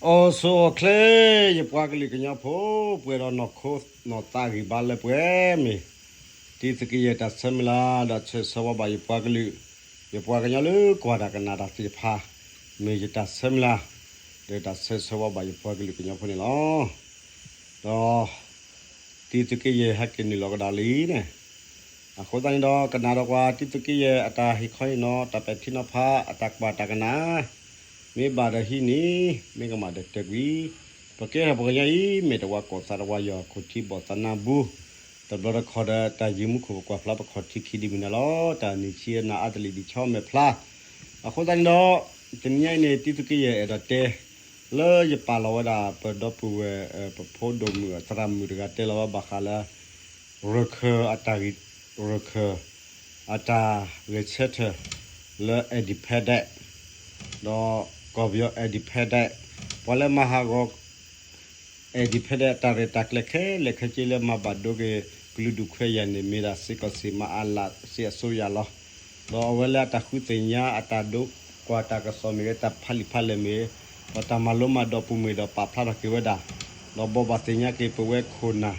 အိၣ်ဆူၣ်အိၣ်ချ့ ယပှၤကလုာ်ကညီဖိ ပှဲၤဒီးနီၢ်ခိနီၢ်သးဂံၢ်ဘါလၢပှဲၤမ့ၢ် တံသုးက့ယဲၢ်တၢ်ဆၢမုၢ်လၢ် ဒီးဆၢဂ့ၤဆၢဝါဘၣ်ယပှၤကလုာ်, ယပှၤကညီလၢကွၢ်တၢ်ကနၣ်တၢ်သ့ၣ်တဖၣ်, မ့ၢ်ယတၢ်ဆၢမုၢ်လၢ် ဒီးတၢ်ဆၢဂ့ၤဆၢဝါဘၣ်ယပှၤကလုာ်ကညီဖိန့ၣ်လီၤ. ဒီး တံသုးက့ယဲၢ်ဟဲက့ၤနုာ်လီၤကဒီးလံန့ၣ်, အဃိသတးန့ၣ်ဒီး ကနၣ်ဒီးကွၢ်တံသုးက့ယဲၢ်အတၢ်ဟ့ၣ်ခီဟ့ၣ်နီၤ တၢ်ပဲာ်ထံနီၤဖး အတၢ်ကွၢ်တၢ်ကနၣ်, မ့ၢ်ဘၣ်ဒီးဟံးန့ၢ်, မ့ၢ်ကမၣ်ဒီးတၢၢ်ကွံာ်, ပကဲထီၣ်ပှၤကညီအံၤ မ့ၢ်တဝၤကိၢ်သးတဝၤယီၤ ခိၣ်ထံဘီၣ်သးနါဘိ, တဘျီတခီၣ်ဒီး တၢ်ယံၤမူခိၣ်ပကွၢ်ဖျါပခီၣ်ထံးခံဒ်မုၢ်နၤလီၤ. တၢ်နံၣ်ဆံအနၤအါတလံၤဒံးဆီမဲာ်ဖျါ, အဃိသတးန့ၣ်ဒီး တနံၤညါအံၤန့ၣ် တံသုးက့ယဲၢ်အဲၣ်ဒိးတဲ လၢယပာ်လီၤဝဲဒၣ် ပဒီပုၢ်ဝဲၢ် ပဖိဒိၣ်မုၣ်သရၣ်မုၣ်တဂၤ တဲလီၤဝဲဘၣ်ဃးလၢ ရခၢၣ်အတၢ်ဂ့ၢ်, ရခၢၣ်အတၢ်ဂဲၤဆၢထၢၣ်လၢ independent ဒီးကီၢ်ပယီၤ independent ပှၤလၢမၤဟးဂီၤ independent အတၢ်ရဲၣ်တၢ်ကျဲၤခဲလၢာ်ခဲဆ့လၢမၤဘၣ်ဒိက့ၤ ကလုာ်ဒူၣ်ခွဲးယာ်န့ၣ် မ့ၢ်ဒၣ်စ့ၢ်ကီးစ့ၢ်မၤအလး စ့အစိုးရလီၤ. ဒီးအဝဲလၢအတၢ်ဃုသ့ၣ်ညါ အတၢ်ဒိကွၢ်တၢ်ကစီၣ်မ့ၢ်ဂ့ၤ တၢ်ဖးလံာ်ဖးလဲၢ်မ့ၢ်ဂ့ၤ, ဒီးတၢ်မၤလိမၤဒိးပူၤမ့ၢ်ဒီးပာ်ဖျါထီၣ်က့ၤဝဲဒၣ်, ဒီးဘိးဘၣ်သ့ၣ်ညါက့ၤပဝဲခိၣ်နၢ်,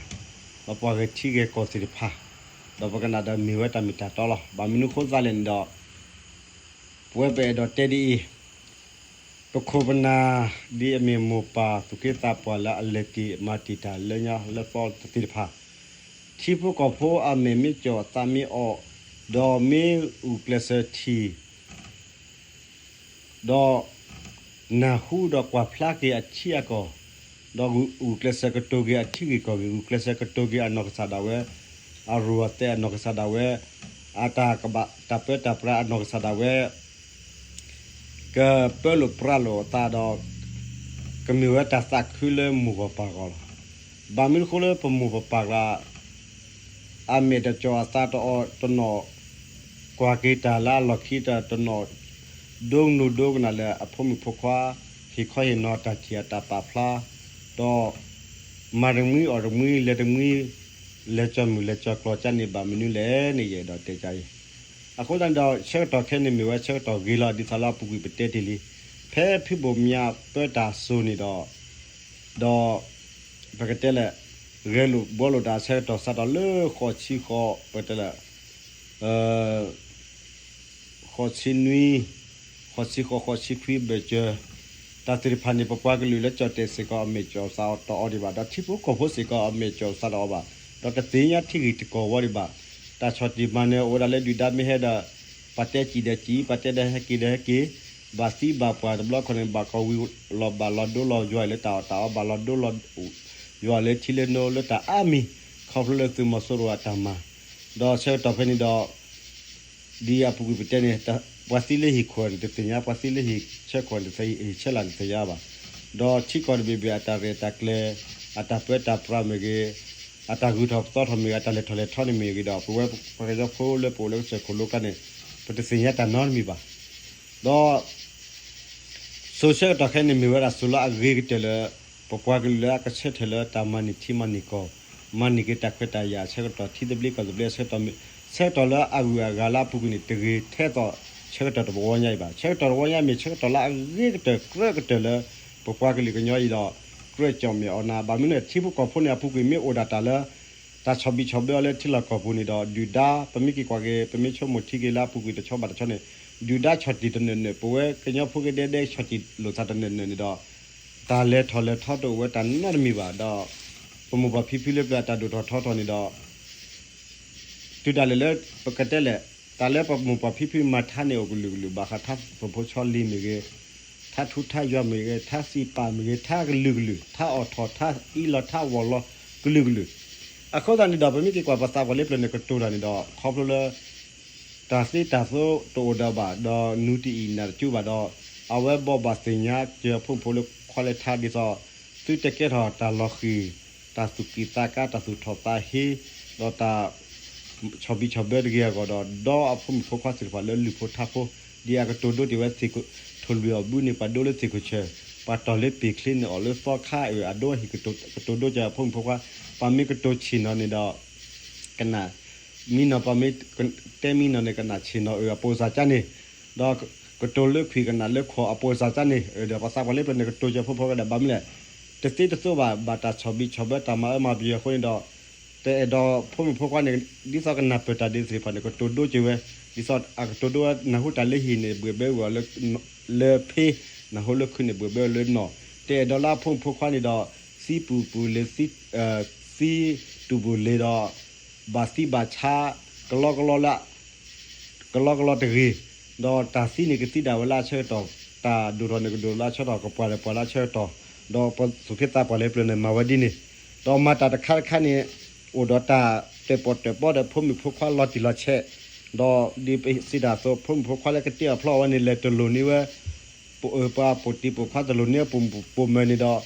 ဒီးပှၤဂဲၤထံဂဲၤကီၢ်သ့ၣ်တဖၣ်, ဒီးပကနၣ်ဒီးမ့ၢ်ဝဲတၢ်မ့ၢ်တၢ်တီလီၤ. ဘၣ်မနုၤဃိသးလဲၣ်န့ၣ်ဒီး ပဝဲပအဲၣ်ဒိးတဲဒ်အံၤ, ပခိၣ်ပနၢ် ဒ်အမ့ၢ်မိၢ်ပၢ်သူၣ်က့သးပှၢ်လၢအလဲၤတ့ၢ်မၤတ့ၢ်တၢ်လၢညါလၢသီသ့ၣ်တဖၣ်, ထံဖိကီၢ်ဖိအမဲာ်မ့ၢ်ကၠီၣ်သးမ့ၢ်အီၣ်, ဒီးမ့ၢ်ဂုာ်ကျဲးစၢးထံၣ် ဒီးနၢ်ဟူဒီးကွၢ်ဖျါက့ၤအထံအကီၢ်, ဒီးဂုာ်ကျဲးစၢးကတိၤက့ၤအထံဂ့ၢ်ကီၢ်ဂ့ၢ်, ဂုာ်ကျဲးစၢးကတိၤက့ၤအနီၢ်ကစၢ်ဒၣ်ဝဲ, အရူၢ်အသဲးအနီၢ်ကစၢ်ဒၣ်ဝဲ, အတၢ်ကဘၣ်တၢ်ပၢတၢ်ပြးအနီၢ်ကစၢ်ဒၣ်ဝဲ ကပၢလိာ်ပြးလိာ်အသးဒီး ကမ့ၢ်ဝဲတၢ်သးခုလၢမိၢ်ဂီၢ်ပၢ်ဂီၢ်လီၤ. ဘၣ်မနုၤအဃိလၢပမိၢ်ပပၢ်ကျါ အမဲာ်တကၠီၣ်အသးတအီၣ်တနီၣ်, ကွၢ်က့ၤတၢ်လၢအလီၢ်ခံတနီၣ်, ဒိကနူၤဒိကနၣ်လၢအဖိမုၣ်ဖိခွါ ဟ့ၣ်ခီဟ့ၣ်နီၤတၢ်ထံၣ်အတၢ်ပာ်ဖျါ, ဒီး မၤတမှံအီၣ်တမှံ လဲၤတမှံ လဲၤကၠီၣ်မုၢ်လဲၤကၠီၣ်ကျိၤကၠါန့ၣ် ဘၣ်မနုၤလဲၣ်န့ၣ် ယအဲၣ်ဒိးတဲကၠါအံၤ. အဃိသတးန့ၣ်ဒီး ဆၢကတီၢ်ခဲအံၤန့ၣ်မ့ၢ်ဝဲဆၢကတီၢ်ဂ့ၤလီၤ ဒ်သိးလၢအပူၤကွံာ်ပတဲတ့ၢ်လံ. ဖဲဖုဘိၣ်မၠးပၢတၢ်စိၤန့ၣ်ဒီး, ဒီး ပကတဲလၢ ဂဲၤလိာ်ဘှီလိာ်တၢ်ဆၢကတီၢ်စးထီၣ်လၢဃိးဆံဃိး ပကတဲလၢ ဃိးဆံနွံ, ဃိးဆံဃိး ဃိးဆံခွံဘၢၣ်စၢၤ, တၢ်သ့ၣ်တဖၣ်န့ၣ် ပပှၤကလုာ်လၢကၠီၣ်တဲာ်စ့ၢ်ကီးအမဲာ်ကၠီၣ်သးတအီဒံးဘၣ်, ဒီးထံဖိကီၢ်ဖိစ့ၢ်ကီးအမဲာ်ကၠီၣ်သးတအီဘၣ်, ဒီးတသ့ၣ်ညါထံဂ့ၢ်တကီၢ်ဝီဒံးဘၣ်. တၢ်ဆီၣ်တံၢ်မၤနၢၤအိၣ်ဝဲဒၣ်လၢဒုၣ်ဒါမ့ၢ်ဟဲဒီး ပှၤတဲစံၣ်ဒီးစံၣ်, ပှၤတဲဒီးဟဲက့ၤဒီးဟဲက့ၤ, ဘၣ်သံဘၣ်ပှၢ်တဘျီခီန့ၣ် ဘၣ်ကီဝံၤလီၤဘၣ်လီၤဒိလီၤယွၤလၢတၢ်အီၣ်တၢ်အီ, ဘၣ်လီၤဒိလီၤယွၤလၢထံလၢနိလၢတၢ်အါမံၤ, ခီဖျိလၢသုးမီၤစိရိၤအတၢ်မၤ, ဒီးဆၢကတီၢ်ဖဲန့ၣ်ဒီး ဒ်အပူၤကွံာ်ပတဲန့ၣ် ပှၤသံလၢဟံၣ်ခိၣ်န့ၣ်တသ့ၣ်ညါ, ပှၤသံလၢဟံၣ်ဆၢခိၣ်န့ၣ် ဟံၣ်ဆၢလာ်န့ၣ်တသ့ၣ်ညါဘၣ်. ဒီးထံကီၢ်တဘ့ၣ်ဘ့ၣ်အတၢ်ရဲၣ်တၢ်ကျဲၤ, အတၢ်ပၢတၢ်ပြးမ့ၢ်ဂ့ၤ, အတၢ်ဂုၤထီၣ်ပသီထီၣ်မ့ၢ်ဂ့ၤ, အတၢ်လဲၤထီၣ်လဲၤထီန့ၣ်မ့ၢ်ဂ့ၤဒီး ပဝဲပှၤကညီဖိလၢပအိၣ်လၢကစၢၢ်ခိၣ်လိကျါန့ၣ် ပတသ့ၣ်ညါတၢ်နီတမံၤဘၣ်. ဒီး စိၤဆၢကတီၢ်ခဲအံၤန့ၣ်မ့ၢ်ဝဲဒၣ်စိၤလၢအဂ့ၤကတၢၢ်လၢ ပပှၤကလုာ်လၢအကဆၢထၢၣ်လၢတၢ်မၤန့ၢ်ထံမၤန့ၢ်ကီၢ်, မၤန့ၢ်က့ၤတၢ်ခွဲးတၢ်ယာ်အဆၢကတီၢ်, ထံသဘျ့ကီၢ်သဘျ့အဆၢကတီၢ်, ဆၢကတီၢ်လၢအဂုၤအဂၤလၢအပူၤကွံာ်န့ၣ် တဂ့ၤထဲသိးဆၢကတီၢ်တဝီညါအံၤဘၣ်. ဆၢကတီၢ်တဝီညါမ့ၢ်ဆၢကတီၢ်လၢအဂ့ၤကတၢၢ်ကြၢးကတၢၢ်လၢ ပပှၤကလုာ်ကညီအံၤဒီး ကြၢးကၠီၣ်မဲာ်အီၤနၤ, ဘၣ်မနုၤလဲၣ် ထံဖိကီၢ်ဖိန့ၣ်အပူၤကွံာ်မ့ၢ်အိၣ်ဒၣ်တၢ်လၢ တၢ်ဆီၣ်ဘံၣ်ဆီၣ်ဘၢအီၤလၢထံလီၢ်ကီၢ်ပူၤန့ၣ်ဒီး ဒုၣ်ဒါ ပမ့ၢ်က့ၤကွၢ်က့ၤ ပမ့ၢ်ဆိကမိၣ်ထံက့ၤလၢအပူၤကွံာ်တဆီဘၣ်တဆီန့ၣ် ဒုၣ်ဒါဆီၣ်တံၢ်တနၢၣ်နၢၣ် ပဝဲကညီဖိကဒဲဒဲဆီၣ်တံၢ်လိာ်သးတနၢၣ်နၢၣ်န့ၣ်ဒီး တၢ်လဲၤထီၣ်လဲၤထီတအိၣ်ဝဲတၢ်နီတမံၤဘၣ်ဒီး ပမိၢ်ပၢ်ဖံဖုလၢပျၢၤအတၢ်ဒိၣ်ထီၣ်ထီထီၣ်န့ၣ်ဒီး တုၤဒၣ်လဲာ်လၢပကတဲလဲၣ် တၢ်လၢပမိၢ်ပၢ်ဖံဖုမၤထါန့ၣ်အိၣ်ကလုာ်ကလုာ် ဘၣ်ဃးထါသိၣ်ဖိဆီလံၤမ့ၢ်ဂ့ၤ, ထါထူထါယွၤမ့ၢ်ဂ့ၤ, ထါစံးပာ်မ့ၢ်ဂ့ၤ, ထါကလုာ်ကလုာ်, ထါအီၣ်ထီၣ်ထါအံးလီၤထါဝီၤလီၤကလုာ်ကလုာ်, အဃိသတးန့ၣ်ဒီး ပမ့ၢ်က့ၤကွၢ်ပသးပှၢ်လၢပျၢၤန့ၣ်ကတိၤတၢ်န့ၣ်ဒီး ခီဖျိလၢ တၢ်သ့တၢ်သိတအိၣ်ဒီးဘၣ် ဒီးနူၤတအံၣ်နၢ်တကၠူဘၣ်ဒီး အဝဲဘိးဘၣ်သ့ၣ်ညါစၢၤအဖိမုၣ်ဖိလၢခွါလၢထါဒ်သိး သုတကဲထီၣ်တၢ်လီၤဃံၤ တၢ်သူၣ်ကံၢ်သးကါ တၢ်သူၣ်ထီၣ်သးဟ့ ဒီးတၢ် ဆီၣ်ဘံၣ်ဆီၣ်ဘၢတဂ့ၤအဂီၢ်ဒီး ဒီးအဖိမုၣ်ဖိခွါသ့ၣ်တဖၣ်လၢလုၢ်ဖိထါဖိ ဒ်အကတိၤဒိတ့ၢ်ဝဲ ထိၣ်လွံၢ်အီၣ်ဘုန့ၣ် ပှၤဒိလၢသ့ၣ်ခိၣ်ဆၢၣ် ပှၤတီၢ်လၢပ့ၢ်ချ့န့ၣ် အီၣ်လၢသီခါအၢၣ် အဒိဟ့ၣ်ကတိၤဒိကၢၤအဖိမုၣ်ဖိခွါ ပှၤမ့ၢ်ကတိၤဆ့ၣ်နီၤန့ၣ်ဒီး ကနၣ် မံနီၤ ပှၤမ့ၢ်တဲမံနီၤန့ၣ် ကနၣ်ဆ့ၣ်နီၤအၢၣ်အပိၢ်စၢ်ကါန့ၣ် ဒီး ကတိၤလၢခွံၣ်ကနၣ်လၢခိၣ်အပိၢ်စၢ်စၢ်န့ၣ် ဒီးပှၤသးပှၢ်လၢပျၢၤန့ၣ် ကတိၤစၢၤဖိဖိကဒီး ဘၣ်မနုၤလဲၣ်, တသ့တသိးဘၣ် ဘၣ်တၢ်ဆီၣ်ဘံၣ်ဆီၣ်ဘၢ တၢ်မၤအၢမၤပယီၤအဃိန့ၣ်ဒီး တအဲၣ်ဒိးဖိမုၣ်ဖိခွါန့ၣ် ဒ်သိးကနၢ်ပၢၢ်တၢ်ဒ်သ့ၣ်တဖၣ်န့ၣ် ကတိၤဒိက့ၤဝဲ, ဒ်သိးအကတိၤဒိဝဲ နၢ်ဟူတၢ်လၢဟံၣ်န့ၣ် ဘှဲၣ်ဘၢအီၤလၢ လၢဖ့, နၢ်ဟူလၢခုန့ၣ် ဘှဲၣ်ဘၢအီၤလၢနီၢ်, တအဲၣ်ဒိးလၢအဖိမုၣ်ဖိခွါန့ၣ်ဒီး သံပူၤပူၤလ့ၤ သံတူၢ်ပူၤလ့ၤဒီး ဘၣ်သံဘၣ်ဆါ ကလီကလီလၢ ကလီကလီတဂ့ၤ, ဒီးတၢ်သံန့ၣ်ကသံဒၣ်ဝဲလၢအဆၢကတီၢ်, တၢ်ဒိၣ်ထီၣ်န့ၣ်ကဒိၣ်လၢအဆၢကတီၢ်, ကပှၢ်န့ၣ်ပှၢ်လၢအဆၢကတီၢ်, ဒီးပသူၣ်က့သးပှၢ်လၢပျၢၤန့ၣ်မၤဝဲဒ်န့ၣ်, ဒီးမၤတၢ်တခါတခါန့ၣ် အိၣ်ဒီးတၢ်တၢၣ်ပီၣ်တၢၣ်ပီဒီးဖိမုၣ်ဖိခွါလီၤတံၢ်လီၤဆဲး, ဒီးဒ်ပစံးတၢ်အသိး ဖိမုၣ်ဖိခွါလၢကတ့အီၣ်ဖျီအီၣ်ဝဲန့ၣ် လဲၤတလိၣ်န့ၢ်ဝဲ ပ ပှၤပိာ်တံၤပိာ်ခွါတလိၣ်န့ၢ်ပိာ်မုၣ်ပိာ်မၢၤန့ၣ်ဒီး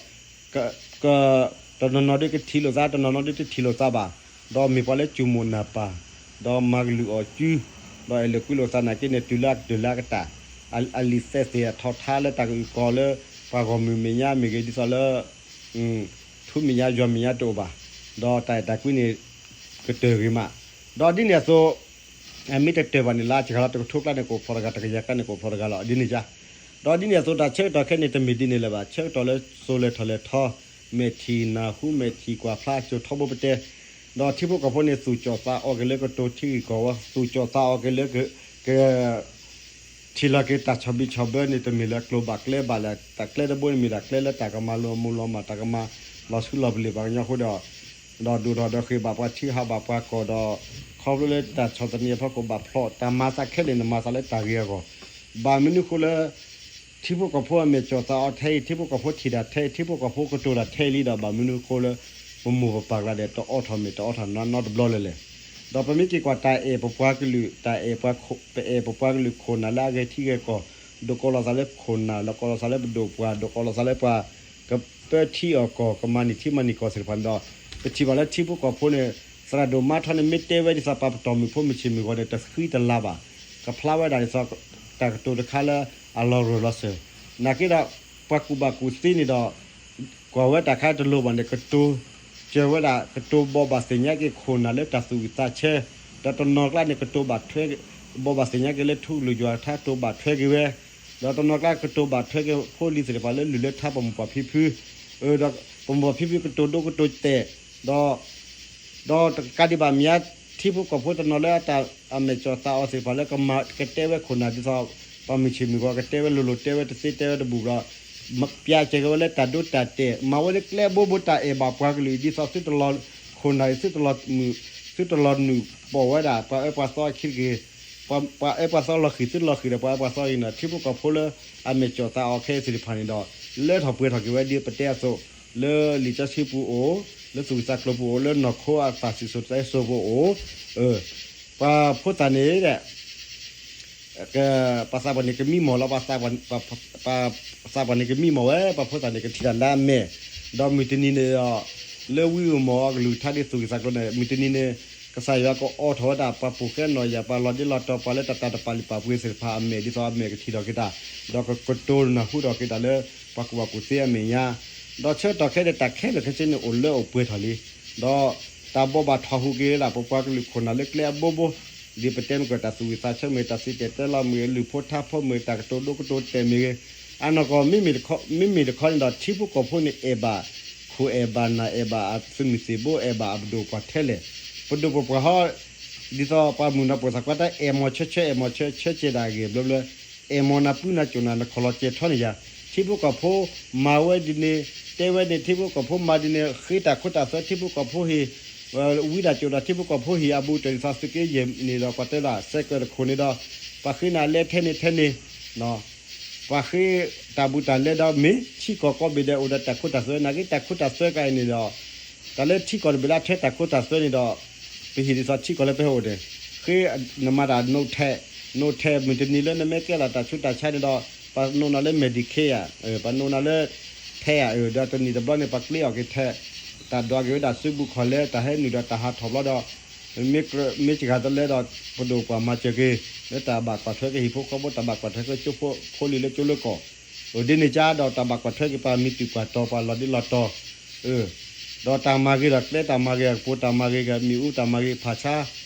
က က တနီၤနီၤဒ်ကထံၣ်လိာ်သး တနီၤနီၤဒ်တထံၣ်လိာ်သးဘၣ်, ဒီးမ့ၢ်ပှၤလၢစူၢ်မိၢ်နာ်ပၢ်, ဒီးမၤကလုၢ်အီၣ်ကု, ဒီးအဲၣ်လုၢ်ကွံလိာ်သးနာ်က့န့ၣ် တုၤလၢအကတၢၢ်လၢအကတၢၢ်, အ အလံာ်သဲသ့ၣ်အထီၣ်ထါလၢတၢ်ကအုၣ်ကီၤလၢ ပှၤဂီၢ်မုၢ်မဲာ်ညါမ့ၢ်ဂ့ၤ ဒ်သိးလၢ ထူမဲာ်ညါယွၤမဲာ်ညါတအိၣ်ဘၣ်, ဒီးတၢ်အဲၣ်တၢ်ကွံန့ၣ် ကတၢၢ်ဂ့ၤမး, ဒီးဒ်န့ၣ်အသိး အမ့ၢ်တတၢၢ်ဘၣ်န့ၣ် လၢအစှၤလီၤတကထိကျါန့ၣ် ကအိၣ်ဖျိတဂၤ တကယၤကျါန့ၣ် ကအိၣ်ဖျိတဂၤလီၤ ဒ်န့ၣ်ယါ, ဒီးဒ်န့ၣ်အသိး တၢ်ဆၢကတီၢ်ခဲအံၤန့ၣ် တမ့ၢ်ဒ်န့ၣ်လၢၤဘၣ်, ဆၢကတီၢ်လၢစိၤလဲၤထီၣ်လဲၤထီ, မဲာ်ထံၣ်နၢ်ဟူ မဲာ်ထံၣ်ကွၢ်ဖျါစိၤထီဘိပတဲ, ဒီးထံဖိကီၢ်ဖိန့ၣ် သူၣ်ကၠီၣ်သးအီက့ၤလၢကတိၤထံဂ့ၢ်ကီၢ်ဝီ, သူၣ်ကၠီၣ်သးအီက့ၤလၢက က ထံၣ်လီၤက့ၤတၢ်ဆီၣ်ဘံၣ်ဆီၣ်ဘၢန့ၣ် တမ့ၢ်လၢကျိၤဘၣ်ကျဲဘၣ်လၢ တၢ်ကျဲတဘိန့ၣ်မ့ၢ်တၢ်ကျဲလၢတၢ်ကမၤလီၤမူလီၤမၢ် တၢ်ကမၤလီၤဆူလီၤပလ့ၤပှၤကညီအဃိဒီး ဒီးဒိၣ်ထီၣ်ဒီးဃ့ၢ်ဘၣ်ပှၤထံဟးဘၣ်ပှၤကီၢ်ဒီး ခီဖျိလၢတၢ်ဆီၣ်သနံးအဖီခိၣ်ဘၣ်ဖျိး တၢ်မၤသးခဲလၢာ်န့ၣ် မၤသးလၢတၢ်ဂ့ၤအဂီၢ်, ဘၣ်မနုၤအဃိလၢ ထံဖိကီၢ်ဖိအမဲာ်ကၠီၣ်သးအီထဲအံၤ ထံဖိကီၢ်ဖိထံၣ်တၢ်ထဲအံၤ ထံဖိကီၢ်ဖိကတိၤတၢ်ထဲအံၤလံဒီး ဘၣ်မနုၤအဃိလၢ ပမိၢ်ပပၢ်ကျါဒီး တအိးထီၣ်မဲာ်တအိးထီၣ်နီတဘျီလၢၤလဲၣ်. ဒီးပမ့ၢ်က့ၤကွၢ်တၢ်အဲၣ်ပပှၤကလုာ် တၢ်အဲၣ်ပှၤခိၣ် ပအဲၣ်ပပှၤကလုာ်ခိၣ်နၢ်လၢအဂဲၤထံဂဲၤကီၢ်, ဒိးကီးလီၤသးလၢခိၣ်နၢ် ဒိးကီးလီၤသးလၢပဒိၣ်ပှၢ် ဒိးကီးလီၤသးလၢပှၤ ကပၢထံအီၣ်ကီၢ် ကမၤန့ၢ်ထံမၤန့ၢ်ကီၢ်သ့ၣ်တဖၣ်န့ၣ်ဒီး ပထံၣ်ဘၣ်လၢထံဖိကီၢ်ဖိန့ၣ် သရၣ်ဒိၣ်မါထီန့ၣ် မ့ၢ်တဲဝဲဒ်သိးပှၤပတီၢ်မုၢ်ဖိမုၢ်ဆ့ၣ်မုၢ်ဂီၤန့ၣ် တဃံတလၤဘၣ်, ကဖျါဝဲဒၣ်ဒ်သိး တၢ်ကတိၤတခါလၢအလီၤရၢၢ်လီၤစၢၤ, နာ်က့ဒီး ပှၤကူၣ်ဘၣ်ကူၣ်သ့န့ၣ်ဒီး ကွၢ်ဝဲတၢ်ခါတလိၤဘၣ်န့ၣ် ကတိၤစၢၤဝဲဒၣ် ကတိၤဘိးဘၣ်သ့ၣ်ညါက့ၤခိၣ်နၢ်လၢတၢ်သူၣ်ဝံၣ်သးဆၢ, ဒီးတနီၤကျါန့ၣ် ကတိၤဘၣ်ထွဲ ဘိးဘၣ်သ့ၣ်ညါက့ၤလၢထူကလုာ်ယွၤထါ ကတိၤဘၣ်ထွဲက့ၤဝဲ, ဒီးတနီၤကျါကတိၤဘၣ်ထွဲက့ၤဖိလံၤသ့ၣ်တဖၣ်လၢလုၢ်လၢထါ ပမိၢ်ပှၢ်ဖံဖု, ဒီးပမိၢ်ပှၢ်ဖံဖုကတိၤဒိကတိၤတဲာ်, ဒီး ဒီးတကးဒံးဘၣ်မ့ၢ်ဧါ ထံဖိကီၢ်ဖိတနီၤလၢအတၢ်အမဲာ်ကၠီၣ်သးအီၤသ့ၣ်တဖၣ်လၢကမၤကတဲဝဲခိၣ်နၢ်ဒ်သိး ပှၤမုၢ်ဆ့ၣ်မုၢ်ဂီၤကတဲဝဲလိၤလိၤ တဲဝဲတသ့တဲဝဲတဘူၣ်ဘျီ ပျးစၢၤက့ၤဝဲလၢတၢ်ဒိတၢ်တဲာ် မၤဝဲလၢကျဲအဘိဘိတၢ်အဲၣ်ဘၣ်ပှၤကလုာ်ဒ်သိးသုတလီၤ ခိၣ်နၢ်အံၤ သုတလီၤ သုတလီၤနုာ်ပိာ်ဝဲဒၣ် ပှၤအၢပှၤသီအခံတဂ့ၤ, ပှၤ ပှၤအၢပှၤသီလီၤဃံၤ သုတလီၤဃံၤဒီး ပှၤအၢပှၤသီအံၤန့ၣ် ထံဖိကီၢ်ဖိလၢအမဲာ်ကၠီၣ်သးအီၤခဲအံၤသ့ၣ်တဖၣ်န့ၣ်ဒီး လၢထီၣ်ပှဲၤထီၣ်က့ၤဝဲဒ်ပတဲအသိး လၢလံာ်စီဆှံပူၤအိၣ်, လၢသူၣ်ဝံၣ်သးကျိၤပူၤအိၣ်, လၢနီၢ်ခိအသၣ်စံၣ်စိၤတဲစိၤပူၤအိၣ်, ပှၤဖိသၣ်န့ၣ် ပှၤသးပှၢ်န့ၣ်ကမံမီၢ်လီၤ, ပှၤသးပှၢ်န့ၣ်ကမံမီၢ်ဝဲ, ပှၤဖိသၣ်န့ၣ်ကထံၣ်တၢ်လၢအမဲာ်, ဒီးမုၢ်တနံၤန့ၣ်ဒီး လၢဝံဧိၤမီၢ်အကလုၢ်ကထါဒ်သူၣ်ဂ့ၤသးကျိၤန့ၣ် မုၢ်တနံၤန့ၣ် ကစၢ်ယွၤကအိးထီၣ်ဝဲဒၣ် ပှၤပူၤဃဲနီၢ်ယၤ ပှၤလီၤဒ့လီၤတီၤ ပှၤလၢတၢ်တပာ်လုၢ်ပာ်ပှ့ၤသ့ၣ်တဖၣ်အမဲာ် ဒ်သိးအမဲာ်ကထံၣ်ထီၣ်က့ၤတၢ်, ဒီးကကတိၤနၢ်ဟူထီၣ်က့ၤတၢ်လၢ ပှၤကူၣ်ဘၣ်ကူၣ်သ့အမဲာ်ညါ, ဒီးဆၢကတီၢ်ခဲအံၤ တၢ်ခဲလၢာ်ခဲဆ့န့ၣ် အိၣ်လၢအိၣ်ပှဲၤထီၣ်လံ, ဒီးတၢ်ဘိးဘၣ်ထီၣ်ဟူးက့ၤဝဲဒၣ် ပပှၤကလုာ်ခိၣ်နၢ်လၢကျဲအဘိဘိ, ဒ်ပတဲမ့ၢ်ကတၢ်သူၣ်ဝံၣ်သးဆၢမ့ၢ်ဂ့ၤ တၢ်စံၣ်တဲၤတဲလီၤမ့ၢ်ဂ့ၤ လုၢ်ဖိထါဖိမ့ၢ်ဂ့ၤ တၢ်ကတိၤဒိကတိၤတဲာ်မ့ၢ်ဂ့ၤ, အနီၢ်ကီၢ် မ့မ့ၢ်တခီန့ၣ်ဒီး ထံဖိကီၢ်ဖိန့ၣ်အဲၣ်ဘၣ် ခိၣ်အဲၣ်ဘၣ်နၢ်အဲၣ်ဘၣ်အသုးမုၢ်သံၣ်ဘိ အဲၣ်ဘၣ်အပဒိၣ်ပှၢ်ထဲလဲၣ်, ပဒိၣ်ပပှၢ်ဟီ ဒ်သိးပှၤမုၢ်နီၢ်ပိာ်သးခွါတၢ်အဲၣ်မီၤဆၢဆၢ အဲၣ်မီၤဆၢဆၢကဲဒၣ်အဂ့ၢ်ဘျၢဘျၢ, အဲၣ်မီၤနၤပုၢ်နၤကိၣ်နၤ နခီၣ်လီၤကဲထီန့ၣ်ယါ, ထံဖိကီၢ်ဖိမၤဝဲဒ်န့ၣ် တဲဝဲန့ၣ် ထံဖိကီၢ်ဖိမၤဒ်န့ၣ် ဃ့တၢ်ခိတၢ်သွဲ ထံဖိကီၢ်ဖိဟ့ၣ် ဝံဒၣ်ကိၣ်ဒၣ် ထံဖိကီၢ်ဖိဟ့ၣ်အဘူးတၢ်ဒ်သိးသုးက့ယဲၢ်န့ၣ်ဒီး ကွၢ်တဲဒၣ် စဲးကၢၢ်တခိၣ်န့ၣ်ဒီး ပှၤဃ့နၤလဲထဲန့ၣ်ထဲန့ၣ် ပှၤဃ့တၢ်ဘူးတၢ်လဲဒီးမ့ၢ် ထံကီၢ်ကိးဘ့ၣ်ဒဲးအိၣ်ဒီးတၢ်ခိတၢ်သွဲ နာ်က့တၢ်ခိတၢ်သွဲကါအံၤန့ၣ်ဒီး တၢ်လၢထံကီၢ်တဘ့ၣ်လၢအထွဲတၢ်ခိတၢ်သွဲန့ၣ်ဒီး ပဟ့ၣ်ဒ်သိးထံကီၢ်လၢပဟဲအိၣ်န့ၣ် ဃ့နမၤတၢ် no tax, no tax မုၢ်တနံၤလၢနမ့ၢ်ကဲလီၤတၢ်ဆူးတၢ်ဆါန့ၣ်ဒီး ပှၤနိးနၤလၢ Medicare ဧါ, ပှၤနိးနၤလၢ tax ဧါ, ဒီးတနံၣ်တဘျီန့ၣ် ပှၤကျ့အီၤက့ၤ tax, တၢ်ဒွးက့ၤဝဲဒၣ်စုဘူးခီၣ်လဲ တၢ်ဟဲနုာ်ဒီးတၢ်ဟးထီၣ်ဘျီဒီး မ့ၢ်စှၤတလဲဒီး ပဒိၣ်ပှၢ်မၤစၢၤက့ၤ လၢတၢ်ဘၣ်ကွၢ်ထွဲက့ၤဟံၣ်ဖိဃီဖိ တၢ်ဘၣ်ကွၢ်ထွဲက့ၤကၠိဖိ ဖိလံၤလၢကၠိလၢကီၢ် အဒ်န့ၣ်ကါဒီးတၢ်ဘၣ်ကွၢ်ထွဲက့ၤပှၤမံၤတုၤပှၤတီၤ ပှၤလီၤဒ့လီၤတီၤ, ဒီးတၢ်မၤဂ့ၤဒီးကျဲ တၢ်မၤဂ့ၤကပိၤ တၢ်မၤဂ့ၤကမ့ၣ်အူ တၢ်မၤဂ့ၤဖးဆါ,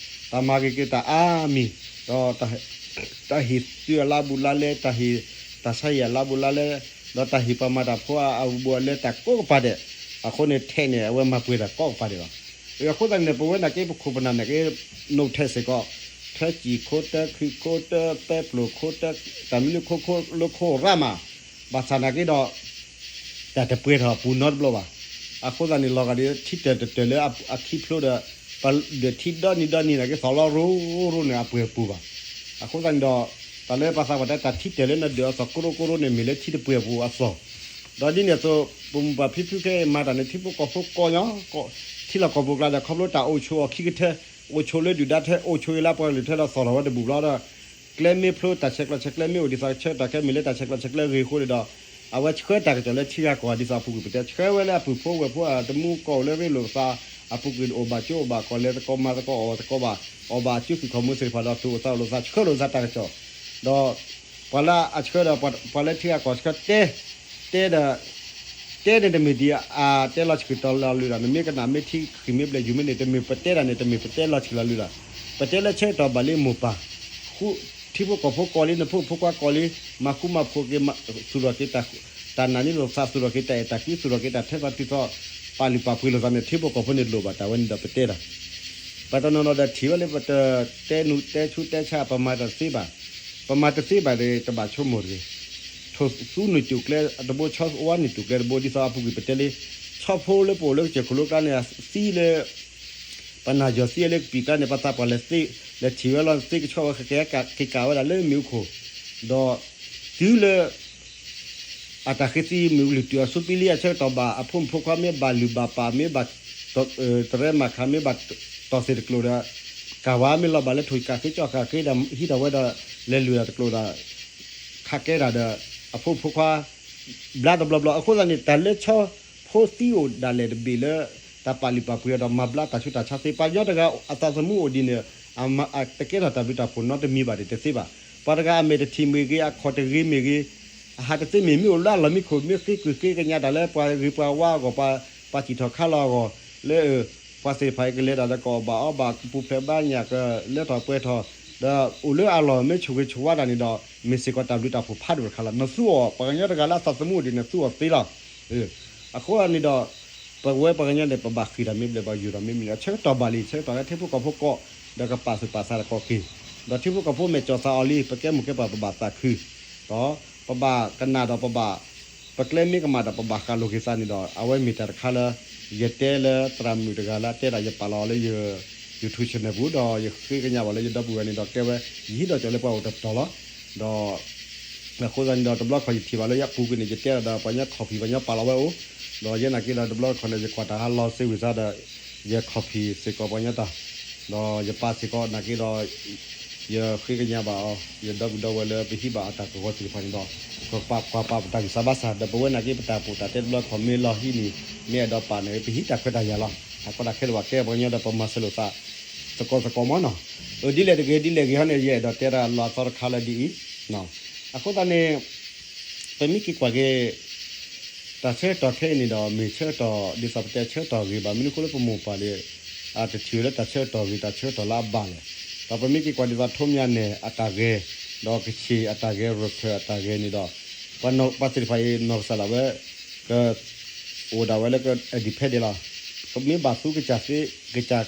တၢ်မၤဂ့ၤက့ၤတၢ်အါမံၤ, ဒီးတၢ် တၢ်ဟ့ၣ်သုးအလါဘူးလါလဲ, တၢ်ဟ့ၣ်တၢ်ဆါဟံၣ်အလါဘူးလါလဲ, ဒီးတၢ်ဟ့ၣ်ပှၤမၤတၢ်ဖိအဘူးအလဲတၢ်ကိးကပၤဒဲး, အဃိန့ၣ်ထဲန့ၣ် အဝဲမၤပှဲၤတၢ်ကိးကပၤဒဲးလီၤ. အဃိသတးန့ၣ် ပဝဲနာ်က့ပခိၣ်ပနၢ်နာ်က့ နိးထဲစ့ၢ်ကီး, ထၢကံၣ်ခိတၢ ခုၣ်ခိတၢ ပဲပျိၢ်ခိတၢ, တၢ်မနုၤခိခိလၢခိရၣ်မး, ဘၣ်ဆၣ်နာ်က့ဒီး တၢ်တပှဲၤထီၣ်အပူၤနီတဘျီဘၣ်. အဃိသတးန့ၣ် လီၤဂာ်ဒီးထံတၢၢ်တတၢၢ်လၢအခံဖျိဒီး ပဒၢးထံဒီနံၤဒီနံၤနာ်က့ သီၣ်လီၤရိရိန့ၣ် အပှဲၤအပူၤဘၣ်. အဃိသတးန့ၣ်ဒီး တၢ်လၢပှၤသးပှၢ်တဲတၢ်ထံတၢၢ်လၢနဒၢးအသီၣ်ကိရိကိရိန့ၣ် မ့ၢ်လၢထံတပှဲၤအပူၤအသီၣ်. ဒီးဒ်န့ၣ်အသိး ပမိၢ်ပၢ်ဖံဖုခဲအံၤမၤတၢ်န့ၣ် ထံဖိကီၢ်ဖိကိးညီ, ထံလီၢ်ကီၢ်ပူၤကျါဒီး ခီဖျိတၢ်အိၣ်ဆိးအီၤခံကထၢ, အိၣ်ဆိးလၢဒုၣ်ဒါထဲ အိၣ်ဆိးအံၤလၢပှၤကလုာ်ထဲဒီးသီၣ်ထီၣ်ဝဲတဘူၣ်ဘျီဒီး ကျဲမ့ၢ်ဖျိတၢ်ဆဲးကျိးဆဲးကျဲမ့ၢ်အိၣ်ဒ်သိးဆၢကတီၢ်ခဲမ့ၢ်လၢတၢ်ဆဲးကျိးဆဲးကျဲဂ့ၤအဃိန့ၣ်ဒီး အဝဲဆှၢတၢ်ကစီၣ်လၢထံဂၤကီၢ်ဂၤဒ်သိးအပူၤကွံာ်ပတဲ ဆှၢဝဲလၢအပုၢ်ဖိဝဲၢ်ဖိအတမူကီၢ်အိၣ်လၢရ့လိာ်သး, အပူၤကွံာ်အိၣ်ဘၣ်ကၠိအိၣ်ဘၣ်ကီၢ်လဲၤသကိးမၤသကိးအီၣ်သကိးဘၣ်, အီၣ်ဘၣ်အစုဃုာ်ခီၣ်မူသ့ၣ်တဖၣ်ဒီး သူၣ်အိၣ်သးအိၣ်လိာ်သးဆှၢလိာ်သးတၢ်ကစီၣ်, ဒီး ပှၤလၢအဆှၢဒီး ပှၤလၢထံဂၤကီၢ်ဂၤဆှၢတဲ, တဲဒီး တဲန့ၣ်တမ့ၢ်ဒ်အတဲလီၤဆၢကတီၢ်လီၤလၢာ်ဒီး နမ့ၢ်ကနၣ်မ့ၢ်ထံဃံၣ်မ့ၢ်ဘျဲၣ်ယုၢ်မ့ၢ်န့ၣ် တမ့ၢ်ပတဲဒၣ်န့ၣ် တမ့ၢ်ပတဲလီၤဆၢကတီၢ်လီၤလၢာ်ဒီး ပတဲလၢဆၢကတီၢ်ဘၣ်လံမိၢ်ပၢ်, ဃူ, ထံဖိကီၢ်ဖိကိးလံ နဖိမုၣ်ဖိခွါကိးလံ, မၤဃူမၤဖိးက့ၤ, သူၣ်ထီၣ်က့ၤ တၢ်နာ်န့ၢ်လိာ်သး သူၣ်ထီၣ်က့ၤတၢ်အဲၣ်တၢ်ကွံ သူၣ်ထီၣ်က့ၤတၢ်ထဲသိးတုၤသိး, ပာ်လုၢ်ပာ်ပှ့ၤလိာ်သးန့ၣ် ထံဖိကီၢ်ဖိန့ၣ်လိၣ်ဘၣ်တၢ်ဝဲန့ၣ်ဒီးပတဲဒၣ် ပှၤတနီၤနီၤဒီးထံၣ်ဝဲလၢပတတဲနူတဲဆူတဲဆါ ပမၤတသ့ဘၣ်, ပမၤတသ့ဘၣ်ဒီး တဘၣ်ဆိကမိၣ်တဂ့ၤ, ထိၣ်သူနုာ်တူၢ်ကျဲတဘိ ဆီဝါနုာ်တူၢ်ကျဲတဘိ ဒ်သိးအပူၤကွံာ်ပတဲလံ, ဆီဖိလၢပအိၣ်လၢကစၢၢ်ခိၣ်လိကျါန့ၣ် သံလၢ ပနၢ်ယီၤသံလၢကပံာ်ကျါန့ၣ် ပှၤသးပှၢ်လဲၤသ့, လဲၤထံၣ်ဝဲလီၤ သ့ကဆီဝဲ ကက့ၤကးဝဲဒၣ်လၢမ့ၣ်အူခိၣ်, ဒီးတုၤလၢ အတၢ်ဃ့သံမ့ၣ်အူလုၢ်တုၤအီၤဆူပံလံအဆၢကတီၢ်ဘၣ် အဖိမုၣ်ဖိခွါမ့ၢ်ဘၣ်လုၢ်ဘၣ်ပာ် မ့ၢ်ဘၣ်တရဲမၤခး မ့ၢ်ဘၣ်တီၢ်သ့ၣ်တကျိာ်ဒီး ကၢ်ဝါမ့ၢ်လီၤဘၣ်လၢထိၣ်ကးဃ့ကၠီၣ်ကးဃ့ဒီးဟံးထီၣ်ဝဲဒီး လဲၤလုၢ်တၢ်တကျိာ်ဒီး ခးကဲတၢ်ဒီး အဖိမုၣ်ဖိခွါ ဘျါတဘျီဘျီ အဃိသတးန့ၣ် တၢ်လၢဆီဖိသံအိၣ်ဒၣ်လဲာ်တဘ့ၣ်လၢ တၢ်ပာ်လုၢ်ပာ်ပှ့ၤအီၤဒီးမၤဘျါတၢ်ဆူးတၢ်ဆါသ့ ပှၤကညီတဂၤအသးသမူအိၣ်ဒ်န့ၣ် တကဲထီၣ်တၢ်ဘျုးတၢ်ဖှိၣ်နီတမံၤဘၣ်ဒီးတသ့ဘၣ်. ပှၤတဂၤအမဲာ်တထံၣ်မ့ၢ်ဂ့ၤ အခီၣ်တဂ့ၤမ့ၢ်ဂ့ၤ အဟးတသ့မ့ၢ် မ့ၢ်အိၣ်လၢအလီၢ်မံခိၣ် မ့ၢ်ဃ့ကွံာ်ဃ့ကညးတၢ်လၢပှၤဂ့ၤပှၤဝါအဂီၢ် ပှၤစံၣ်ထီၣ်ခါလီၤအဂီၢ် လၢ ပှၤသ့ၣ်တဖၣ်အံၤကလဲၤတၢ်ဒီးကအီၣ်ဘၣ်အီဘၣ် ကပူၤဖျဲးဘါညၣ် ကလၢထီၣ်ပှဲၤထီၣ် ဒီးအိၣ်လၢအလီၢ်မ့ၢ်ဆိၣ်ဂ့ၤဆိၣ်ဝါတၢ်န့ၣ်ဒီး မ့ၢ်စ့ၢ်ကီးတၢ်ဘျုးတၢ်ဖှိၣ်ဖးဒိၣ်တခါလီၤ. နသူအီၤ ပှၤကညီတဂၤလၢအသးသမူအိၣ်ဒ်န့ၣ် သူအီၤသ့လီၤ. အဃိန့ၣ်ဒီး ပဝဲပှၤကညီန့ၣ် ပဘၣ်ဃ့ၢ်တၢ်မ့ၢ်ဘျဲၣ် ပယိၤတၢ်မ့ၢ်မနုၤ ဆၢကတီၢ်ဘၣ်လံ ဆၢကတီၢ်လၢထံဖိကီၢ်ဖိကိး ဒီးကပာ်သူၣ်ပာ်သးတကီၢ်က့ၤ ဒီးထံဖိကီၢ်ဖိမဲာ်ကၠီၣ်သးအီၤလံ ပကဲမိၢ်ကဲပၢ်ပဘၣ်သးခု ဒီးပဘၣ်ကနၣ်ဒီးပဘၣ် ပကျဲမ့ၢ်ကမၣ်ဒီးပဘၣ်ဃးလိာ်က့ၤသးန့ၣ်ဒီး အဝဲမ့ၢ်တၢ်တခါလၢ ယတဲလၢသရၣ်မုၣ်တဂၤလၢအတဲဒၣ်ယပာ်လီၤအီၤလၢယ YouTube channel ပူၤ ဒီးယဃ့ကညးဘၣ်လၢယဒီပုၢ်ဝဲၢ်န့ၣ်ဒီးတဲဝဲ ယဟံးဒီးကၠီၤလၢပှၤအိၣ်တတီၤလီၤ. ဒီး အဃိသတးန့ၣ်ဒီး တဘျီခီၣ်ယထံၣ်ဘၣ်လၢယပူၤကွံာ်န့ၣ် ယတဲဒၣ်ဒီးပှၤညီ copy ပှၤညီပာ်လီၤဝဲအိၣ် ဒီးယဲနာ်က့ဒီး တဘျီခီၣ်န့ၣ် ယကွၢ်တၢ်ဟးလီၤစ့ဝံၤသးဒီး ယ copy စ့ၢ်ကီးပှၤညီတၢ် ဒီးယပာ်စ့ၢ်ကီးနာ်က့ဒီး ယဃ့ကညးဘၣ်အီၤ ယဒီပုၢ်ဒီဝဲၢ်လၢပဟံးဘၣ်အတၢ်ကဝီၤသ့ၣ်တဖၣ်န့ၣ်ဒီး ပကပာ်ပှၤပာ်ပတၢ်ဂံၢ်စၢ်ဘါစၢ် ဒီးပဝဲနာ်က့ပတၢ်ပီးတၢ်တဲတဘျီခီၣ်မ့ၢ်လီၤဟံးန့ၣ် မ့ၢ်အဲၣ်ဒိးပာ်န့ၣ် ပဟံးတၢ်ခွဲးတၢ်ယာ်လီၤ. တၢ်ကီတၢ်ခဲတဘၣ်ကဲပှၤကညီဒီးပမၤစၢၤလိာ်သး သကိးသကိးမ့ၢ်နီၤ အၢ ဒ်လဲၣ်တဂ့ၤ ဒ်လဲၣ်ဂ့ၤဟီန့ၣ် ယအဲၣ်ဒိးတဲဒၣ်လီၤအသီတခါလၢဒ်အံၤ အဃိသတးန့ၣ် ပမ့ၢ်က့ၤကွၢ်က့ၤ တၢ်ဆၢကတီၢ်ခဲအံၤန့ၣ်ဒီး မ့ၢ်ဆၢကတီၢ် ဒ်သိးပတဲဆၢကတီၢ်ဂ့ၤဘၣ် မနုၤအဃိလၢပမိၢ်ပၢ်လၢ အတထံၣ်ဝဲလၢတၢ်ဆၢကတီၢ်ဂ့ၤ တၢ်ဆၢကတီၢ်လၢအဘၣ်လဲၣ်. ဒီးပမ့ၢ်က့ၤကွၢ်ဒ်သိး ထိမၠၣ်နဲၣ်အတၢ်ဂဲၤ ဒီးကဆ့ၣ်အတၢ်ဂဲၤ ရခၢၣ်အတၢ်ဂဲၤန့ၣ်ဒီး ပှၤသ့ၣ်တဖၣ်အံၤ နီၢ်ကစၢ်ဒၣ်ဝဲ က အိၣ်ဒၣ်ဝဲလၢက independent လီၤ. မ့ၢ်ဘၣ်သူကစၢ်သ့ ကစၢ်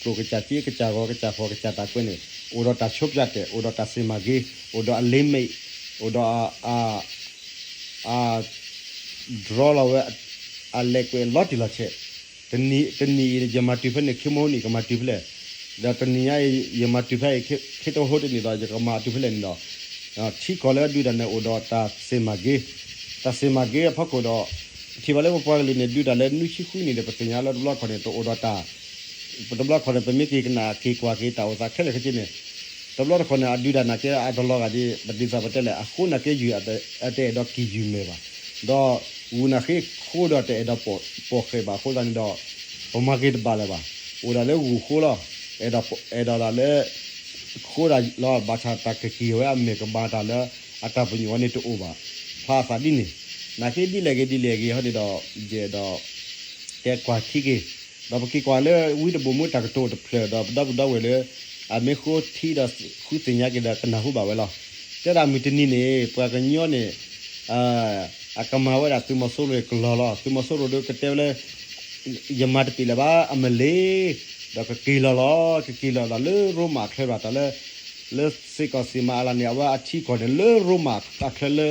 ကျိာ်ကစၢ်စ့ ကစၢ်ဂီၤကစၢ်ဖီၣ်ကစၢ်တၢ်ကွဲန့ၣ် အိၣ်ဒီးတၢ်ဆိပၠးတဲာ် အိၣ်ဒီးတၢ်စ့မၤဂ့ၤ အိၣ်ဒီးအ limit အိၣ်ဒီးအ အ draw လီၤဝဲ အလဲၤကွဲးလီၤတံၢ်လီၤဆဲး တနံၤအံၤ ယမၤတုၤဖဲန့ၣ် ခံမဟါန့ၣ် ယကမၤတုၤဖဲလဲၣ်, ဒီးတနံၤညါအံၤ ယမၤတုၤဖဲအံၤ ခ့တဟိတနံၤဒီး ယကမၤတုၤဖဲလဲၣ်န့ၣ်ဒီး ထံကီၢ်လၢအဒုးတၢ်န့ၣ် အိၣ်ဒီးတၢ်စ့မၤဂ့ၤ, တၢ်စ့မၤဂ့ၤအဖီခိၣ်ဒီး ပထံၣ်ဘၣ်လၢပပှၤကလုာ်န့ၣ် ဒုးတၢ်လၢနွံဆံဃုနံၣ်ဒီး ပသ့ၣ်ညါလၢတဘျီခီၣ်န့ၣ် တအိၣ်ဒီးတၢ် တဘျီခီၣ်န့ၣ် ပမ့ၢ်က့ၤကနၣ်က့ၤကွၢ်က့ၤတၢ်အိၣ်သးခဲလၢာ်ခဲဆ့န့ၣ် တဘျီတခီၣ်န့ၣ် အဒုးတၢ်နာ်က့အတလီၤဂာ်ဒ် ပဒ်သိးပတဲလဲၣ် အဃိနာ်က့ယုၢ်အတအဲၣ်ဒိးကံၢ်ယုၢ်မဲာ်ဘၣ်, ဒီးဂုာ်နာ်က့ဃိဒီးတအဲၣ်ဒိးပိာ်ဃဲးဘၣ်အဃိသတးန့ၣ်ဒီး ပမၤက့ၤတဘၣ်လၢၤဘၣ်, အိၣ်ဒၣ်လၢဂုာ်ဃိလီၤ, အဲၣ်ဒိးဒၣ်လၢ ဃိဒၣ်လီၤ ဘၣ်ဆၣ်တၢ်ကက့ၤဝဲအမဲာ်ကမၤတၢ်လၢ အတၢ်ပညိၣ်အီၤန့ၣ်တအိၣ်ဘၣ်, ဖျါအသးဒ်န့ၣ်, နာ်က့ဒ်လဲၣ်ဂ့ၤဒ်လဲၣ်ဂ့ၤဟီန့ၣ်ဒီး ယအဲၣ်ဒိး တဲကွၢ်ထံက့ၤ, ဒီးပက့ၤကွၢ်လၢဝံတဘိၣ်မူတၢ်ကတိၤတဖျၢၣ်ဒီးပဒီပုၢ်ဒီဝဲၢ်လၢ အမ့ၢ်ဃိထံဒီးဃုသ့ၣ်ညါက့ၤဒီးကနၢ်ဟူဘၣ်ဝဲလီၤ. တဲဒၣ်မုၢ်တနံၤန့ၣ် ပှၤကညီန့ၣ် အကမၤဝဲဒၣ်သုးမီၤစိရိၤကလီၤလီၤ. သုးမီၤစိရိၤဒီးကတဲဝဲလၢ ယမၤတပ့ၤလၢၤဘၣ် အမ့ၢ်လ့ၤ ဒီးကက့ၤလီၤလီၤ ကက့ၤလီၤလီၤလၢရိမၤအချၢဘၣ်တၢ်လၢ လၢစ့ၢ်ကီးစံးမၤအလၤန့ၣ် အဝဲအထံကီၢ်န့ၣ်လၢရိမၤအချၢလၢ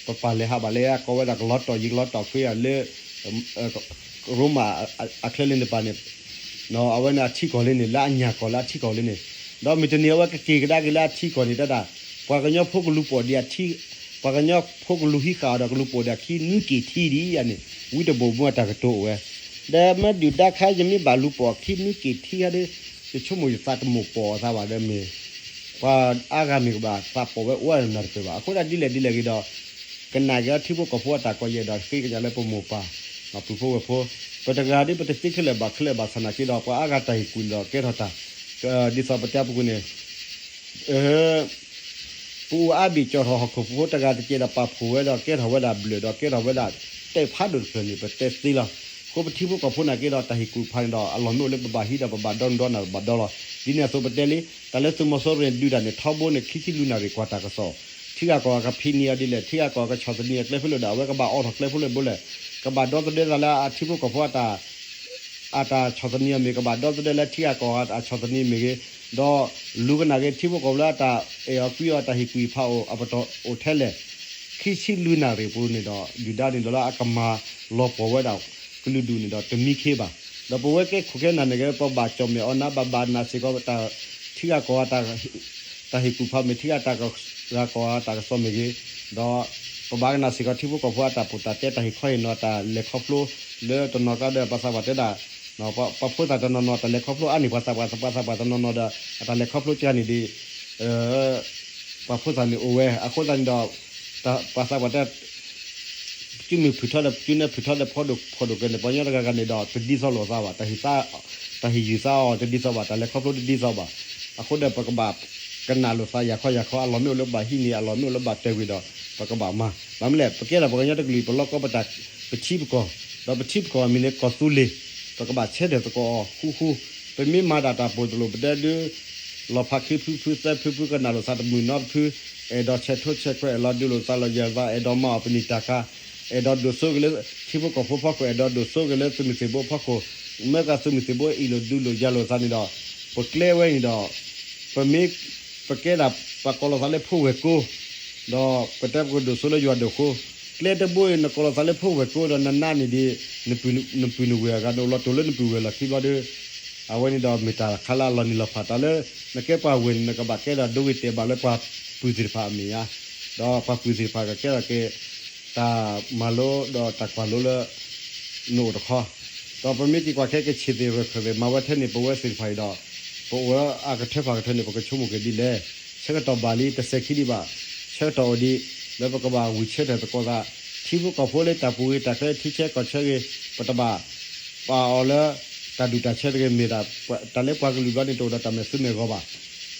ပပာ်လဲၤဟးဘၣ်လဲၣ် ကိးဝဲဒၣ်ကလီၤတီၢ်ယံၤကလီၤတီၢ်ခွ့လၢ ရိမၤအချၢလၢန့ၣ်ပၣ်န့ၣ် အဝဲန့ၣ်အထံကီၢ်လၢန့ၣ် လၢအညၣ်ကီၢ်လၢအထံကီၢ်လၢန့ၣ် ဒီးမုၢ်တနံၤအဝဲကက့ၤကဒါက့ၤလၢအထံကီၢ်န့ၣ် တဲဒၣ် ပှၤကညီဖိကလူၤပိာ်ဒံးအထံ ပှၤကညီဖိကလူၤဟံးဃာ်အီၤဒီးကလူၤပိာ်ဒံးအခံနွံက့ၤထံဒ်အံၤန့ၣ် ဝံတဘိၣ်မူအတၢ်ကတိၤအိၣ်ဝဲ ဒီးမ့ၢ်ဒုၣ်ဒါခါ ယမ့ၢ်ဘၣ်လူၤပိာ်အခံနွံက့ၤထံခါဒီး ယဆိကမိၣ်ယသးတမိၣ်ပိာ်အသးဘၣ်ဒီးမ့ၢ် ပှၤအါဂၤမ့ၢ်ကဘၣ်သးပိာ်ဝဲအိၣ်ဝဲနၢ်တပၢၢ်ဘၣ်. အဃိဒၣ်ဒ်လဲၣ်ဒ်လဲၣ်ဂ့ၤဒီး ကနၣ်က့ၤအီၤထံဖိကီၢ်ဖိအတၢ်ကိးယဲၢ်ဒီးဃ့ကညးလၢပမိၢ်ပၢ် ပုၢ်ဖိဝဲၢ်ဖိ ပတဂၤဒီးပတသ့ခဲလၢာ်ဘၣ်ခဲလၢာ်ဘၣ်ဆၣ်နာ်က့ဒီး ပှၤအါဂၤတၢ်ဟ့ၣ်ကူၣ်န့ၣ်ဒီးကဲထီၣ်တၢ် ဒ်သိးပတဲအပူၤကွံာ်န့ၣ် ပအိၣ်အါဘ့ၣ်ကၠီၣ်ထီၣ်ဟီၣ်ခိၣ်ဖိတဂၤတက့ၢ်ဒီးပာ်ဖှိၣ်ဝဲဒီးကဲထီၣ်ဝဲဒၣ်ဘျၢၣ်ဒီးကဲထီၣ်ဝဲဒၣ် တၢ်ဖးဒိၣ်တဖျၢၣ်န့ၣ် ပတဲသ့လီၤ. အဃိပထံဖိကီၢ်ဖိနာ်က့ဒီးတၢ်ဟ့ၣ်ကူၣ်ဖးန့ၣ်ဒီး အလီၢ်မ့ၢ်အိၣ်လၢပဘၣ်ဟံးဒီးပဘၣ်ဒီနုာ်ဒီနၢ်ပဘၣ်ဒီလီၤ. ဒ်န့ၣ်အသိးပတဲလံ တၢ်လၢသုးမီၤစိရိၤဒုးတၢ်န့ၣ် ထီဘိန့ၣ် ခံဆံလွံၢ်နၣ်ရံၣ်ကွၢ်တၢ်ကစီၣ် ထံဂၤကီၢ်ဂၤကဖံးန့ၢ်အီၤဒ်လဲၣ် ထံဂၤကီၢ်ဂၤကဆီၣ်သနံးအီၤကျဲဖိလၢာ်ဒီး အဝဲကဘၣ်အိးထီၣ်ကျဲဖိလၢာ်ဘိလဲၣ် ကဘၣ်ဒီသဒၢသးလၢအထံဖိကီၢ်ဖိအတၢ် အတၢ်ဆီၣ်သနံးအီၤမ့ၢ် ကဘၣ်ဒီသဒၢလၢထံဂၤကီၢ်ဂၤအဆီၣ်သနံးမ့ၢ်ဂ့ၤ, ဒီးလူၤကနၣ်က့ၤထံဖိကီၢ်ဖိလၢအတၢ်အဲၣ်အီၤကွံအီၤ တၢ်ဟ့ၣ်ကူၣ်ဖးအိၣ်အပတီၢ်အိၣ်ထဲလဲၣ်, ခံဆံလွံၢ်နၣ်ရံၣ်ပူၤန့ၣ်ဒီး ဒုၣ်ဒါန့ၣ်ဒီးလၢအကမၤလီၤပှီၢ်ဝဲဒၣ် ကလုာ်ဒူၣ်န့ၣ်ဒီးတမံခ့ဘၣ်. ဒီးပဝဲကဲခိၣ်ကဲနၢ်န့ၣ်ဂ့ၤ ပဘၣ်ကၠီၣ်မဲာ်အီၤနၤ ဘၣ်ဘၣ်နၢ်စ့ၢ်ကီး ထံဂၤကီၢ်ဂၤ တၢ်ဟ့ၣ်ကူၣ်ဖးမ့ၢ် ထံဂၤတၢ်ဂၤကီၢ်ဂၤတၢ်ကစီၣ်မ့ၢ်ဂ့ၤ, ဒီးပဘၣ်ကနၣ်စ့ၢ်ကီးထံဖိကီၢ်ဖိအတၢ်ပိာ်တၢ်တဲ တၢ်ဟ့ၣ်ခီဟ့ၣ်နီၤ တၢ်လဲၤခီဖျိလၢတနီၤကျါဒီး ပှၤသးပှၢ်တဲဒၣ် ပှၤဖိသၣ်တနီၤနီၤ တၢ်လဲၤခီဖျိအါန့ၢ်ပှၤသးပှၢ် ပှၤသးပှၢ်တနီၤနီၤဒီး အတၢ်လဲၤခီဖျိကန့ၣ်ဒီး ပှၤဖိသၣ်န့ၣ်အိၣ်ဝဲ အဃိသတးန့ၣ်ဒီး ပှၤသးပှၢ်တဲ ပစုမုၢ်ဖုၣ်ထီဒီး ပစုနဲၣ်ဖုၣ်ထီဒီး ဖီဒိၣ်ဖီဒိၣ်ကဲန့ၣ် ပှၤကညီတဂၤဂၤန့ၣ်ဒီး တဒ်သိးလိာ်သးဘၣ် တၢ်ဟ့ၣ်သး တၢ်ဟ့ၣ်ယုၢ်သးအီၤတဒ်သိးဘၣ် တၢ်လဲၤခီဖျိတဒ်သိးဘၣ်. အဃိဒီးပကဘၣ်ကနၣ်လိာ်သးယၤခီယၤခီ အလီၢ်မ့ၢ်အိၣ်လၢပဘၣ်ဟံးန့ၢ် အလီၢ်မ့ၢ်အိၣ်လၢဘၣ်တဲာ်ကွံာ်ဒီး ပကဘၣ်မၤ ဘၣ်မနုၤလဲၣ် ပကဲထီၣ်ပှၤကညီတကလုာ် ပလီၢ်ကီၢ်ပတၢ် ပထံပကီၢ် ဒီးပထံပကီၢ်အမံၤန့ၣ် ကီၢ်သူလ့ၤ ပကဘၣ်ဆဲးထၢၣ်သကိးအီၤဃူဃူ ပမ့ၢ်မၤဒၣ်တၢ်ပိာ်တလိာ် ပတဲဒုး လီၤဖးခံဖုဖုသၢဖုဖု ကနၣ်လိာ်သးတမုာ်နီတဖု အဲၣ်ဒိးဆဲးထိဆဲးခွဲး အဲၣ်ဒိးဒုးလိာ်သးလီၤယဲၢ်သး အဲၣ်ဒိးမၤအီၤပနံာ်တၢ်ကၤ အဲၣ်ဒိးဒိၣ်စိက့ၤလၢ ထံဖိကီၢ်ဖိဖီခိၣ် အဲၣ်ဒိးဒိၣ်စိက့ၤလၢသုးမုၢ်သံၣ်ဘိဖီခိၣ် မ့ၢ်ကသုးမုၢ်သံၣ်ဘိအ့ၣ်လိာ်ဒုးလိာ်ယၤလိာ်သးန့ၣ်ဒီး ပကျဲဝဲန့ၣ်ဒီး ပမ့ၢ် ပကဲဒၣ်ပှၤကိးလီၤသးလၢဖိဝဲၢ်ကိ ဒီးပတဲပကဒိၣ်စိလၢယွၤဒိၣ်ဃိ ကျဲတဘိအံၤ နကိးလီၤသးလၢဖိဝဲၢ်ကိဒီး နနါန့ၣ်ဒီး နပုၢ်နဝဲၢ်အဂၤ နအိၣ်လီၤတိာ်လၢနပုၢ်ဝဲၢ်လီၢ်ခံဘျီဒီး အဝဲန့ၣ်ဒီးမ့ၢ်တၢ်ခါလၢအလီၤနံၤလီၤဖး တၢ်လၢ နကဲပှၤဝဲၢ်န့ၣ် နကဘၣ်ကဲဒီးဒိဂ့ၤတဲာ်ဘၣ်လၢပှၤပုၢ်သ့ၣ်တဖၣ်အမဲာ်ညါ ဒီးပှၤပုၢ်သ့ၣ်တဖၣ်ကကဲထီၣ်က့ၤ တၢ်မၤလိဒီးတၢ်ကွၢ်လိလၢ နအိၣ်တခီ ဒီးပမ့ၢ်က့ၤကွၢ်ခဲကဆ့ၣ်သ့ၣ်ရၢၢ်ခၢၣ်သ့ၣ် မၤဝဲထဲန့ၣ် ပဝဲသ့ၣ်တဖၣ်အံၤဒီး ပအိၣ်ဝဲအကထၢဖးကထၢန့ၣ် ပကဆိကမိၣ်က့ၤဒ်လဲၣ် ဆၢကတီၢ်ဘၣ်လံ တစဲးခံဒံးဘၣ် ဆၢကတီၢ်အိၣ်ဒံး လၢပကဘၣ်ဝံၢ်ဆၢထၢၣ်သကိးသး ထံဖိကီၢ်ဖိလၢတၢ်ပူၤဂ့ၤ တၢ်ချၢထံဆၢကီၢ်ဆၢဂ့ၤ ပတဘၣ် ပာ်အီၤလၢ တၢ်ဒူၣ်တၢ်ဆၢတဂ့ၤ မ့ၢ်ဒၣ် တၢ်လၢပှၤကလုာ်ဘျီန့ၣ် တအိၣ်ဒီးတၢ်မဲာ်သူမဲာ်ဂီၤဘၣ်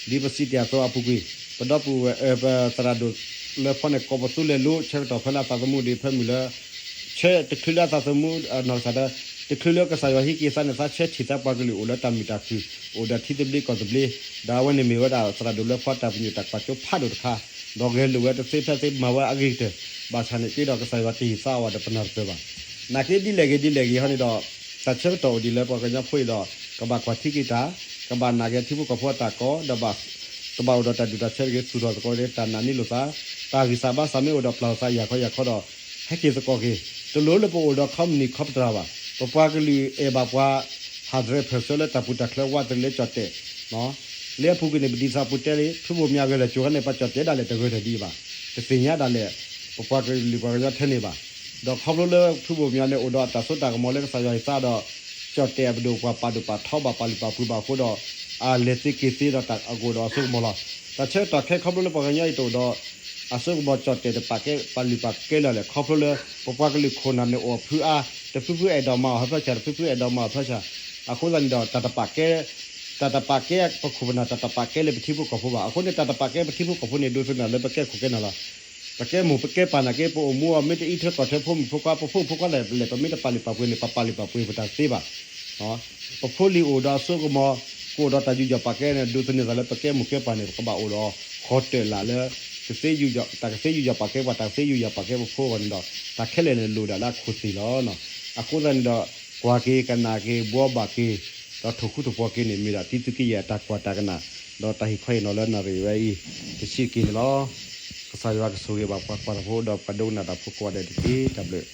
ဒ်ပစံးတ့ၢ်အသိးအပူၤကွံာ် ပဒီပုၢ်ဝဲၢ် ပသရၣ်ဒိၣ်လၢဖီန့ၣ် ကိးပသူလဲၤလိ ဆၢကတီၢ်ဖဲလၢအသးသမူဒံး ဖဲမုၢ်လၢ ဆၢတချုးလၢအသးသမူ နီၢ်ကစၢ်ဒၣ် တချုးလၢကစၢ်ယွၤဟံးက့ၤသးန့ၣ် သးဆၢထံၣ်သးပှၤကလုာ်အိၣ်လၢတၢ်မုာ်တၢ်ခုၣ် အိၣ်ဒီးထံသဘျ့ကီၢ်သဘျ့ ဒီးအဝဲန့ၣ်မ့ၢ်ဝဲဒၣ်သရၣ်ဒိၣ်လၢဖီတၢ်ပညိၣ်တၢ်ကွၢ်စိဖးဒိၣ်တခါ ဒီးဂဲၤလိာ်ဝဲတသ့ဖဲသ့မၤဝဲအဂ့ၤကတၢၢ် ဘၣ်ဆၣ်န့ၣ်က့ဒီးကစၢ်ယွၤတဟ့ၣ်သးအီၤဒီးပနၢ်တပၢၢ်ဘၣ် နာ်က့ဒ်လဲၣ်ဂ့ၤဒ်လဲၣ်ဂ့ၤဟီန့ၣ်ဒီး တၢ်ဆၢကတီၢ်အိၣ်ဒံးလၢပှၤကညီဖိအံၤဒီး ကဘၣ်ကွၢ်ထံက့ၤတၢ် ကဘၣ်နာ်က့ၤထံဖိကီၢ်ဖိအတၢ်ကိး ဒီးဘၣ် တဘၣ်အိၣ်ဒီးတၢ်ဒူၣ်တၢ်ဆၢတဂ့ၤ သူၣ်ထီၣ်သကိးတၢ်နာ်န့ၢ်လိာ်သး တၢ်ဂံၢ်စၢ်ဘါစၢ်မ့ၢ်အိၣ်ဒီးပျၢ်လိာ်သးယၤခီယၤခီဒီး ဟဲက့ၤသကိးက့ၤ တလိၣ်လၢပအိၣ်ဒီးခီပနံၣ်ခီပတြၢ်ဘၣ် ပပှၤကလုာ်အဲၣ်ဘၣ်ပှၤ ဟးသရဲဖၢၣ်ဆၢလၢတၢ်ပူၤတၢ်ချၢဝးတရံးလၢကၠီၣ်တဲာ် လၢအပူၤကွံာ်န့ၣ် ပဒ်သိးပူၤတဲလံ ဖုဘိၣ်မၠးဂဲၤလၢာ်ကၠိၤခါန့ၣ် ပှၤကၠီၣ်တဲာ်ဒၣ်လဲာ်တဂၢၢ်တၢ်ဒ်အံၤဘၣ် တသ့ၣ်ညါဒၣ်လဲာ် ပပှၤကလုာ်ပှၤကညီထဲန့ၣ်ဘၣ် ဒီးခီဖျိလၢဖုဘိၣ်မၠးန့ၣ် အိၣ်ဒီးအတၢ်စိတၢ်ကမီၤလၢကစၢ်ယွၤဟ့ၣ်သးဒီး ကၠီၣ်တဲာ်အပဒိၣ်ပှၤပာ်ဒိၣ်ပာ်ထီဘၣ်ပာ်လုၢ်ပာ်ပှ့ၤဘၣ်အဃိဒီး အလဲၤသ့က့ၤသ့ဒီးတၢ်အကအိၣ်ဒီးအစိကမီၤလီၤ. တၢ်ဆၢကတီၢ်ခဲခီဖျိလၢပှၤကညီအံၤတအိၣ်ဒီး အစိကမီၤကၠီၣ်တဲာ်တပာ်ကဲပာ်လုၢ်ပာ်ကဲလၢာ်လဲၣ် ခီဖျိလၢ ပပှၤကလုာ်ခိၣ်နၢ်န့ၣ်အိၣ်အဖုအါ တဖုဖုအဲၣ်ဒိးမၤအီၤဟၢဖၢဆၣ် တဖုဖုအဲၣ်ဒိးမၤအီၤဟၢဖၢဆၣ် အဃိသတးန့ၣ်ဒီး တၢ်တပာ်ကဲ တၢ်တပာ်ကဲပခိၣ်ပနၢ် တၢ်တပာ်ကဲလၢပထံဖိကီၢ်ဖိဘၣ်. အဃိန့ၣ် တၢ်တပာ်ကဲပထံဖိကီၢ်ဖိန့ၣ် ဒိးသန့ၤလၢပကဲခိၣ်ကဲနၢ်လီၤ. ပကဲမိၢ်ပကဲပၢ်နာ်က့ ပအိၣ်မူအီၤ မ့ၢ်တအံးထွဲကွၢ်ထွဲဖိမုၣ်ဖိခွါ ပဖိမုၣ်ဖိခွါလဲၣ် ပလဲၣ် ပမ့ၢ်တပာ်လုၢ်ပာ်ပှ့ၤန့ၣ် ပပာ်လုၢ်ပာ်ပှ့ၤပတၢ်သ့ဘၣ်. ပဖိလံၤအိၣ်ဒီးအစိကမီၤ ပအိၣ်ဒီးတၢ်ယူးယီၣ်ပာ်ကဲန့ၣ် ဒိးသန့ၤသးလၢပကဲမိၢ်ကဲပၢ်န့ၣ် ပကဘၣ်အိၣ်ဒီး ဟီၣ်တၢၣ်လၢ်လၢ ကသ့ယူးယီၣ် တၢ်ကသ့ယူးယီၣ်ပာ်ကဲပှၤ တၢ်ကသ့ယူးယီၣ်ပာ်ကဲပဖိအဂီၢ်န့ၣ်ဒီး တၢ်ခဲလၢာ်န့ၣ်လိၣ်ဒၣ်လၢအခိၣ်သ့ၣ်လီၤ. အဃိသတးန့ၣ်ဒီး ကွၢ်က့ၤကနၣ်က့ၤ ဘှီဘၣ်က့ၤ ဒီးထိၣ်ဃူထိၣ်ဖိးက့ၤန့ၣ် မ့ၢ်ဒၣ်တံသုးက့ယဲၢ်အတၢ်ကွၢ်တၢ်ကနၣ် ဒီးတၢ်ဟ့ၣ်ခီဟ့ၣ်နီၤလၢနၣ်ရံၣ်ဝဲအံၤ တဆံးတက့ၢ်န့ၣ်လီၤ. ကစၢ်ယွၤကဆိၣ်ဂ့ၤဘၣ်ပှၤကွၢ်တၢ်ဖိ ဒီးပှၤဒိကနၣ်တၢ်ဖိကိးဂၤဒဲးတက့ၢ်. တၢ်ဘျုး